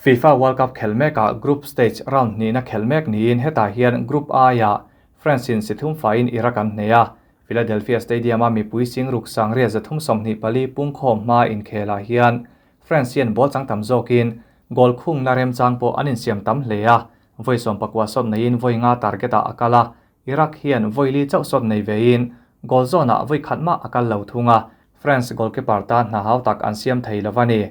FIFA World Cup khelh mekah group stage round hnihna khelh mek niin hetah hian Group I-ah France-in si thum faiin Iraq an hneh a. Philadelphia Stadium-a mipui singruk sangriat 324 pungkhawm hma inkhelah hian France hian ball chang tam zawkin goal khungna remchang pawh an insiam tam hle a. Vawi 19 sawt neiin vawi nga target-ah a kal a, Iraq hian vawi li chauh sawt nei vein goal zawnah vawi khat mah a kal lo thung a, France goalkeeper tan hna hau tak an siam thei lo a ni.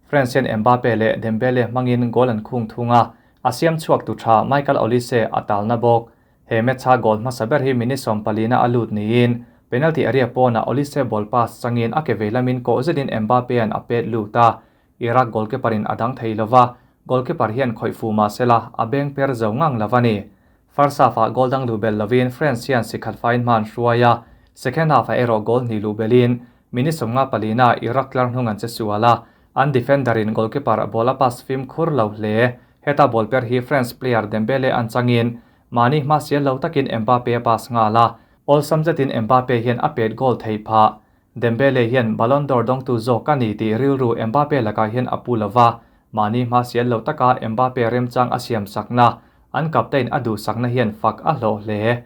France hian Mbappe leh Dembele hmangin goal an khung thung a, a siam chhuak tu tha Michael Olise a talna bawk. He match-a goal hmasa ber hi minute 14 a lut niin penalty area pawnah Olise ball pass changin a ke vei lamin kawh zetin Mbappe-a'n a pet lut a, Iraq goalkeeper-in a dang thei lova, goalkeeper hian khawih fu mah sela a beng per zo ngang lo a ni. First half-ah goal dang luh belh lovin France hian si khat faiin hma an hruai a, second half-ah erawh goal hnih luh belhin minute 54 ah Iraq tlar hnung an che sual a, an defender-in goalkeeper ball a pass fimkhur lo hle. Heta ball per hi France player Dembele an changin mahni hma sial lo takin Mbappe a pass nghal a, awlsam zetin Mbappe hian a pet goal theih phah. Dembele hian Ballon d'Or dawngtu zawk a ni tih rilru Mbappe lakah hian a pu lova, mahni hma sial lo taka Mbappe remchang a siam sakna, an captain a duhsakna hian fak a hlawh hle.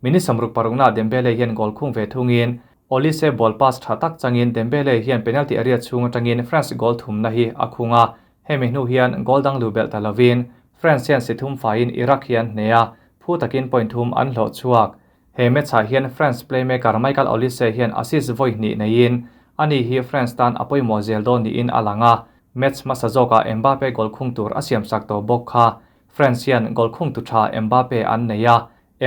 Minute 66 ah Dembele hian goal khung ve thungin Olise ball pass tha tak changin Dembele hian penalty area chhung atangin France goal thumna hi a khung a, hemi hnu hian goal dang luh belh ta lovin France hian si thum faiin Iraq hi an hneh a, phu takin point thum an hlawh chhuak. He match-ah hian France playmaker Michael Olise hian assist vawi hnih neiin ani hi France tan a pawimawh zel dawn niin a lang a, match hmasa zawkah Mbappe goal khung tur a siamsak tawh bawk kha. France hian goal khung tu tha Mbappe an nei a,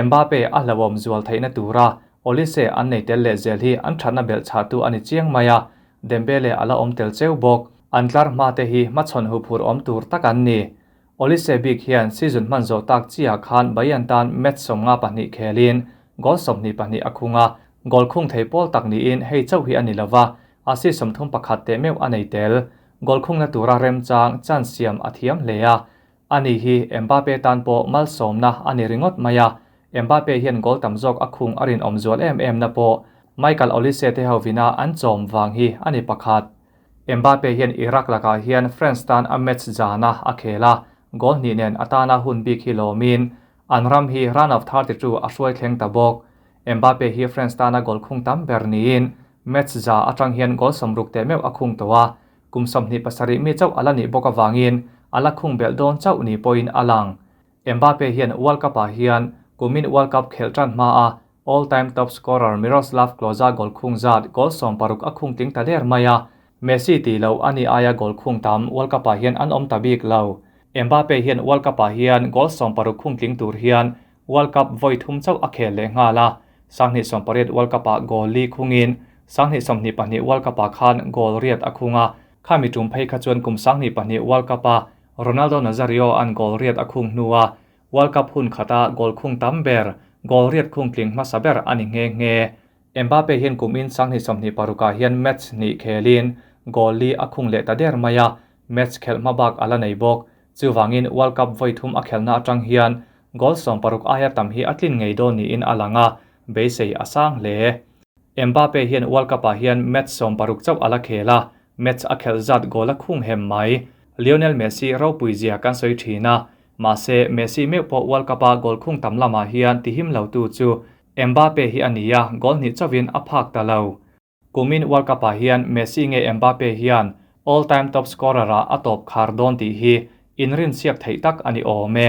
Mbappe a hlauhawm zual theihna tura Olise an nei tel leh zel hi an thatna belh chhahtu a ni chiang mai a, Dembele a la awm tel cheu bawk. An tlar hma te hi hmachhawn huphur awm tur tak an ni. Olise bik hian season hman zawh tak chiah khan Bayern tan match 52 khelin goal 22 a khung a, goal khung thei pawl tak niin hei chauh hi a ni lova, assist 31 te meuh a nei tel. Goal khungna tura remchang chance siam a thiam hle a, ani hi Mbappe tan pawh malsawmna a ni ringawt mai a, Mbappe hian goal tam zawk a khung a rinawm zual em em na pawh Michael Olise te hovina an chawm vang hi a ni pakhat. Mbappe hian Iraq lakah hian France tan a match zana a khel a, goal hnih nen atana hun bik hi lawmin an ram hi round of 32 a hruai thleng ta bawk. Mbappe hi France tana goal khung tam ber niin match za atang hian goal 60 te meuh a khung tawh a, kum 27 mi chauh ala nih bawk awangin ala khung belh dawn chauh ni pawhin a lang. Mbappe hian World Cup-ah hian kumin World Cup khelh tan hma a all-time top scorer Miroslav Klose goal khung zat goal 60 a khung tling ta der mai a, Messi ti lo ani aia goal khung tam World Cup-ah hian an awm ta bik lo. Mbappe hian World Cup-ah hian goal 60 khung tling tur hian World Cup vawi thum chauh a khel leh nghal a, 2018 World Cup-ah goal li khungin 2022 World Cup-ah khan goal riat a khung a, khami tum phei kha chuan kum 2002 World Cup-a Ronaldo Nazario an goal riat a khung hnuah World Cup hun khata goal khung tam ber, goal riat khung tling hmasa ber a ni nghe nghe. Mbappe hian kum in 2026 ah hian match hnih khelin goal li a khung leh ta der mai a, match khelh hma bak ala nei bawk. Chuwangin World Cup vawi thum a khelna atang hian goal 60 aia tam hi a tlin ngei dawn niin a lang a, beisei a sang hle. Mbappe hian World Cup ah hian match 60 chauh ala khel a, match a khelh zat goal a khung hem mai. Lionel Messi ropui zia kan sawi thin a, mahse Messi meuh pawh World Cup a goal khung tam lamah hian tihim lo tu chu Mbappe hi a ni a, goal hnih chauhin a phak ta lo. Kumin World Cup ah hian Messi nge Mbappe hian all time top scorer ah a top khar dawn tih hi inrin siak theih tak a ni awm e.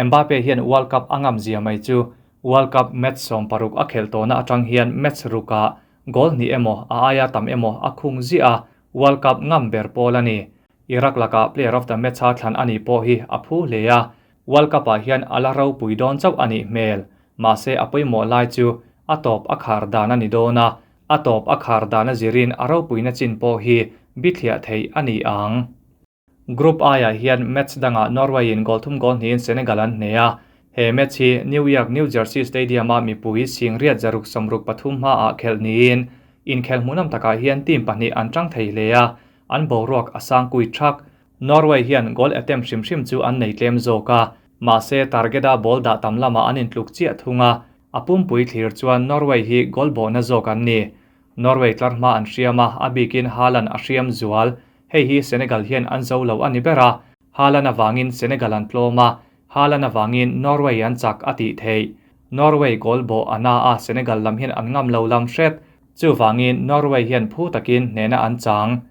Mbappe hian World Cup a ngam zia mai chu World Cup match 60 a khelh tawhna atang hian match rukah goal hnih emaw a aia tam emaw a khung ziah a, World Cup ngam ber pawl a ni. Iraq lakah player of the match a thlan a nih pawh hi a phu hle a, World Cup ah hian ala ropui dawn chauh a nih hmel. Mahse a pawimawh lai chu a tawp a khar dan a ni dawn a, a tawp a khar dan a zirin a ropuina chin pawh hi bithliah theih a ni ang. Group I ah hian match dangah Norway in goal thum goal hnihin Senegal an hneh a, he match hi New York New Jersey Stadium a mipui singriat 663 hma ah khelh niin inkhel hmuhnawm takah hian team pahnih an tang thei hle a, an boruak a sang kui thak. Norway hian goal attempt hrim hrim chu an nei tlem zawk a, mahse target-a ball dah tam lamah an intluk chiah thung a, a pumpui thlir chuan Norway hi goal bawhna zawk an ni. Norway tlar hma an hriam a, a bikin Haaland a hriam zual. Hei hi Senegal hian an zo lo a ni ber a. Haaland avangin Senegal an tlawm a, Haaland avangin Norway an chak a tih theih. Norway goal bawh a na a, Senegal lam hian an ngam lo lam hret. Chuvangin Norway hian phu takin hnehna an chang.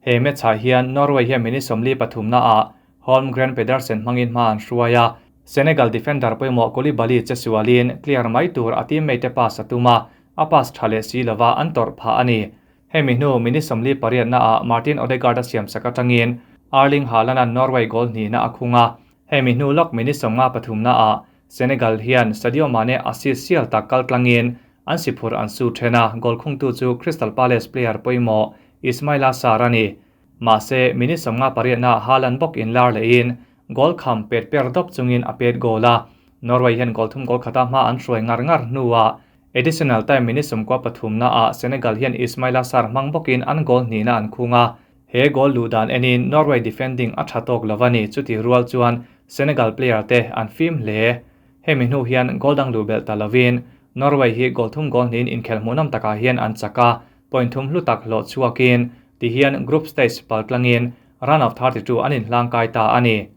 He match-ah hian Norway hian minute 43 naah Holmgren Pedersen hmangin hma an hruai a, Senegal defender pawimawh Koulibaly che sualin clear mai tur a teammate pass a tum a, a pass tha leh si lova an tawrh phah a ni. Hemi hnu minute 48 naah Martin Odegaard a siamsak atangin Erling Haaland-a'n Norway goal hnihna a khung a. Hemi hnu lawk minute 53 naah Senegal hian Sadio Mane assist sial tak kal tlangin an si phur an su then a, goal khungtu chu Crystal Palace player pawimawh Ismaila Sarr a ni. Mahse, minute 58 naah Haaland bawk inlar lehin goal kham pet per dawp chungin a pet goal a. Norway hian goal thum goal khata hma an hruai ngar ngar hnuah additional time minute 93 naah Senegal hian Ismaila Sarr hmang bawkin an goal hnihna an khung a. He goal luh dan enin Norway defending a tha tawk lo a ni. Chuti rual chuan Senegal player te an fim hle. Hemi hnu hian goal dang luh belh ta lovin Norway hi goal thum goal hnihin inkhel hmuhnawm takah hian an chak a, point thum hlu tak hlawh chhuakin ti hian group stage pal tlangin round of 32 an inhlang kai ta a ni.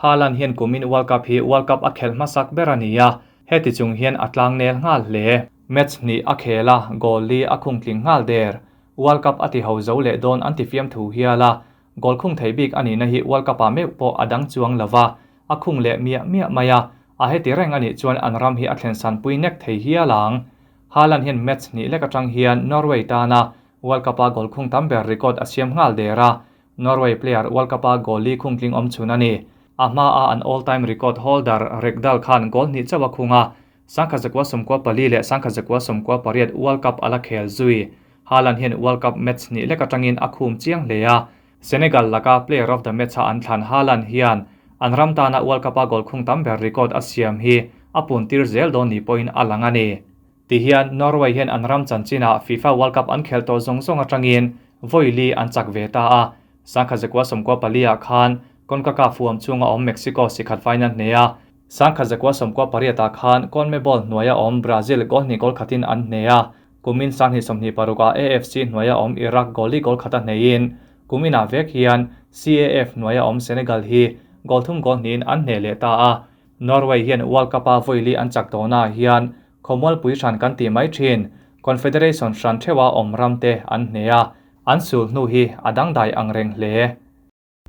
Haaland hian kumin World Cup hi World Cup a khelh hmasak ber a ni a, heti chung hian a tlang nel nghal hle. Match hnih a khel a, goal li a khung tling nghal der. World Cup a ti ho zo leh dawn an ti fiam thu hial a, goal khung thei bik a nihna hi World Cup-ah meuh pawh a dang chuang lova, a khung leh miah miah mai a, a heti reng a nih chuan an ram hi a thlen san pui nek thei hial ang. Haaland hian match hnih lek atang hian Norway tana World Cup-a goal khung tam ber record a siam nghal der a, Norway player World Cup-a goal li khung tling awm chhun a ni. A hmaa an all-time record holder Rekdal khan goal hnih chauh a khung a, 1994 leh 1998 World Cup a la khel zui. Haaland hian World Cup match hnih lek atangin a khum chiang hle a, Senegal laka player of the match-a an thlan Haaland hian an ram tana World Cup-a goal khung tam ber record a siam hi a pun tir zel dawn ni pawhin a lang a ni. Ti hian Norway hian an ram chanchinah FIFA World Cup an khel tawh zawng zawng atangin vawi li an chak ve ta a. 1994 ah khan CONCACAF huam chunga awm Mexico sikhat final hne a, 1998 ah khan CONMEBOL hnuaia awm Brazil goal hnih goal khatin an hne a, kumin 2026 ah AFC hnuaia awm Iraq goal li goal khata hneiin kuminah vek hian CAF hnuaia awm Senegal hi goal thum goal hnihin an hne leh ta a. Norway hian World Cup-a vawi li an chak tawhnaah hian khawmualpui hran kan tih mai thin Confederation hran theuha awm ram te an hne a, an sul hnu hi a dangdai ang reng hle.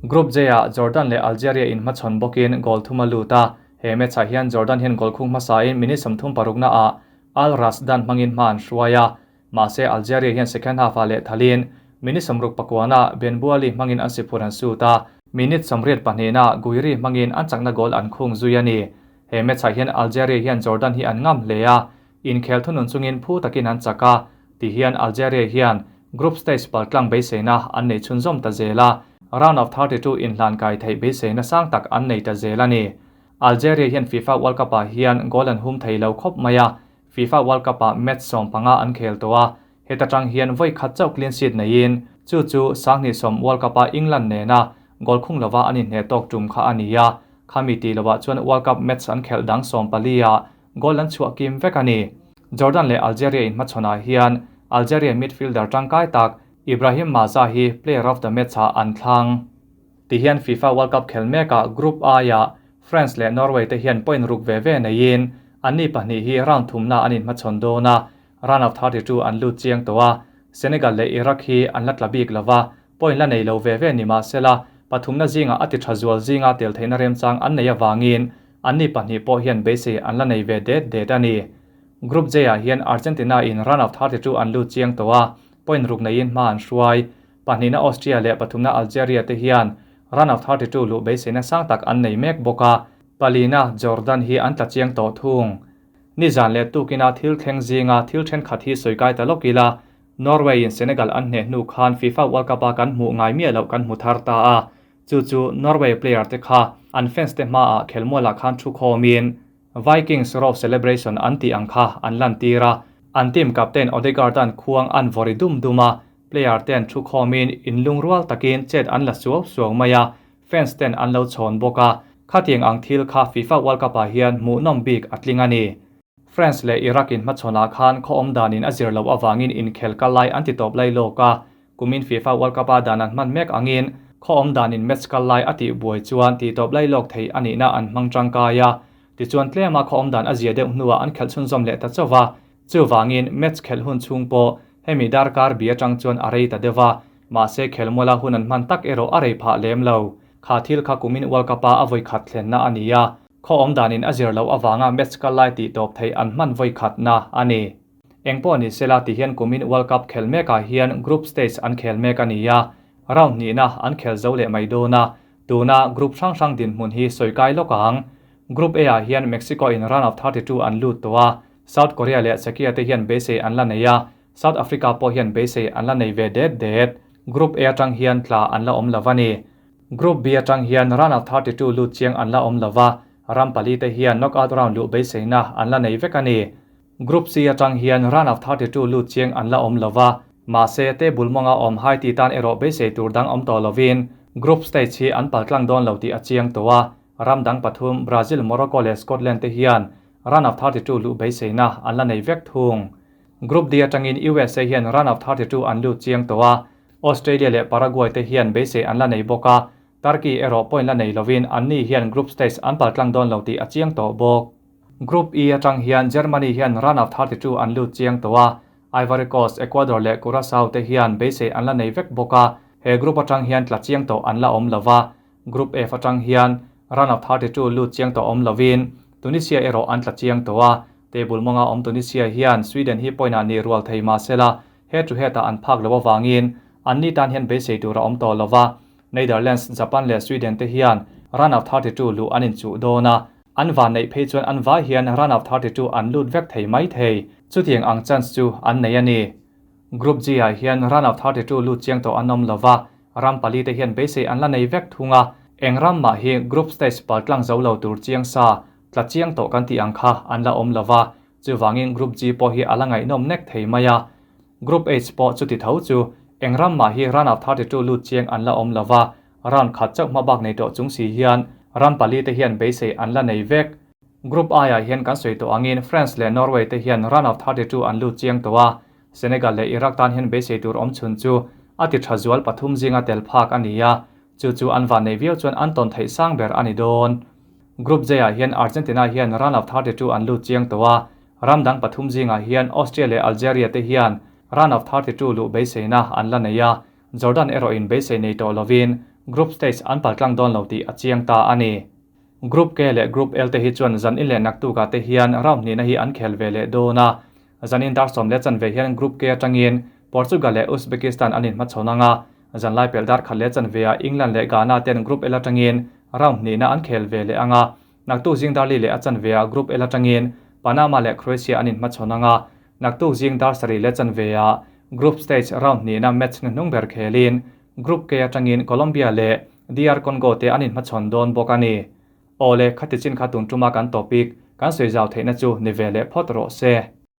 Group J-ah Jordan leh Algeria inhmachhawn bawkin goal thum a lut a, he match-ah hian Jordan hian goal khung hmasain minute 36 naah Al Rasdan hmangin hma an hruai a, mahse Algeria hian second half-ah leh thalin minute 69 naah Ben Bouali hmangin an si phur an sut a, minute 82 naah Guiri hmangin an chakna goal an khung zui a ni. He match-ah hian Algeria hian Jordan hi an ngam hle a, inkhel thunun chungin phu takin an chak a, ti hian Algeria hian group stage paltlang beiseina an nei chhunzawm ta zel a, round of 32 inhlan kai theih beiseina sang tak an nei ta zel a ni. Algeria hian FIFA World Cup-ah hian goal an hum thei lo khawp mai a, FIFA World Cup-ah match 15 an khel tawh a, heta tang hian vawi khat chauh clean sheet neiin chu chu 2010 World Cup-a England nena goal khung lova an inhne tawk tum kha a ni a, khami ti lovah chuan World Cup match an khelh dang 14 ah goal an chhuah kim vek a ni. Jordan leh Algeria inhmachhawnah hian Algeria midfielder tangkai tak Ibrahim Maza hi player of the match-ah an thlang. Ti hian FIFA World Cup khel mekah Group I-ah France leh Norway te hian point ruk ve ve neiin anni pahnih hi round thumna an inhmachhawn dawn a, round of 32 an lut chiang tawh a, Senegal leh Iraq hi an la tla bik lova, point la nei lo ve ve ni mahsela pathumna zinga a ti tha zual zinga tel theihna remchang an nei awangin anni pahnih pawh hian beisei an la nei ve det det a ni. Group J-ah hian Argentina in round of 32 an lut chiang tawh a, point ruk neiin hma an hruai. Pahnihna Austria leh pathumna Algeria te hian round of 32 luh beiseina sang tak an nei mek bawk a, palina Jordan hi an tla chiang tawh thung. Nizan leh tukina thil thleng zinga thil thenkhat hi sawi kai ta lawk ila, Norway in Senegal an hne hnu khan FIFA World Cup-a kan hmuh ngai miah loh kan hmu thar ta a, chu chu Norway player te kha an fans te hmaah khelmualah khan thu khawmin Vikings Row Celebration an tih ang kha an lan tir a, an team captain Odegaard an khuang an vawri dum dum a, player ten thu khawmin inlung rual takin chet an la suau suau mai a, fans ten an lo chhawn bawk a, khatiang ang thil kha FIFA World Cup-ah hian hmuhnawm bik a tling a ni. France leh Iraq in hmachhawnah khan khaw awm danin a zir loh awangin inkhel kal lai an ti tawp lai lawk a, kumin FIFA World Cup-a dan an hman mek angin Khaw awm danin match kal lai a tih buai chuan tihtawp lai lawk thei a nihna an hmang tangkai a. Tichuan tlema khaw awm dan a zia deuh hnuah an khelh chhunzawm leh ta chauh va. Chuvangin match khelh hun chhung pawh hemi darkar bi atang chuan a rei ta deuh va. Mahse khelmuala hun an hman tak erawh a rei phah lem lo. Kha thil kha kumin World Cup-a a vawi khat thlenna a ni a. Khaw awm danin a zir loh avanga match kal lai tihtawp theih an hman vawi khatna a ni. Engpawh ni sela ti hian kumin World Cup khel mekah hian group stage an khel mek a ni a, round hnihna an khel zo leh mai dawn a, tuna group hrang hrang dinhmun hi sawi kai lawk ang. Group A ah hian Mexico in round of 32 an lut tawh a, South Korea leh Czechia te hian beisei an la nei a, South Africa pawh hian beisei an la nei ve det det. Group A atang hian tla an la awm lo a ni. Group B atang hian round of 32 lut chiang an la awm lo va, ram pali te hian knockout round luh beiseina an la nei vek a ni. Group C atang hian round of 32 lut chiang an la awm lo va, mahse table mawnga awm Haiti tan erawh beisei tur dang awm tawh lovin group stage hi an paltlang dawn lo tih a chiang tawh a, ram dang pathum Brazil, Morocco leh Scotland te hian round of 32 luh beiseina an la nei vek thung. Group D atangin USA hian round of 32 an lut chiang tawh a, Australia leh Paraguay te hian beisei an la nei bawk a, Turkey erawh point la nei lovin anni hian group stage an paltlang dawn lo tih a chiang tawh bawk. Group E atang hian Germany hian round of 32 an lut chiang tawh a, Ivory Coast, Ecuador leh Curacao te hian beisei an la nei vek bawk a, he group atang hian tla chiang tawh an la awm lo va. Group F atang hian round of 32 lut chiang tawh awm lovin Tunisia erawh an tla chiang tawh a, table mawnga awm Tunisia hian Sweden hi point ah nih rual thei mahsela head to head ah an phak lo avangin anni tan hian beisei tur a awm tawh lo va. Netherlands, Japan leh Sweden te hian round of 32 luh an inchuh dawn a, an van neih phei chuan an vai hian round of 32 an lut vek thei mai thei. Chutiang ang chance chu an nei a ni. Group G ah hian round of 32 lut chiang tawh an awm lo va, ram pali te hian beisei an la nei vek thung a, eng ram mah hi group stage paltlang zo lo tur chiang sa, tla chiang tawh kan tih ang kha an la awm lo va, chuvangin Group G pawh hi a la ngaihnawm nek thei mai a. Group H pawh chuti tho chu eng ram mah hi round of 32 lut chiang an la awm lo va, round khat chauh hma bak nei tawh chung si hian ram pali te hian beisei an la nei vek. Group I ah hian kan sawi tawh angin France leh Norway te hian round of 32 an lut chiang tawh a, Senegal leh Iraq tan hian beisei tur awm chhun chu a ti tha zual pathum zinga tel phak a ni a, chu chu an van nei viau chuan an tawn theih sang ber a ni dawn. Group J ah hian Argentina hian round of 32 an lut chiang tawh a, ram dang pathum zingah hian Austria leh Algeria te hian round of 32 luh beiseina an la nei a, Jordan erawhin beisei nei tawh lovin group stage an paltlang dawn lo tih a chiang ta a ni. Group K leh Group L te hi chuan zanin leh naktukah te hian round hnihna hi an khel ve leh dawn a. Zanin dar sawm leh chanve hian Group K atangin Portugal leh Uzbekistan an inhmachhawn ang a, zanlai pelh dar khat leh chanveah England leh Ghana ten Group L atangin round hnihna an khel ve leh ang a. Naktuk zing dar li leh a chanveah Group L atangin Panama leh Croatia an inhmachhawn ang a, naktuk zing dar sarih leh chanveah Group Stage round hnihna match hnuhnung ber khelin Group K atangin Colombia leh DR Congo te an inhmachhawn dawn bawk a ni. Awle, khati chin kha tun tuma kan topic kan sawi zau theihna chu ni ve leh phawt rawh se.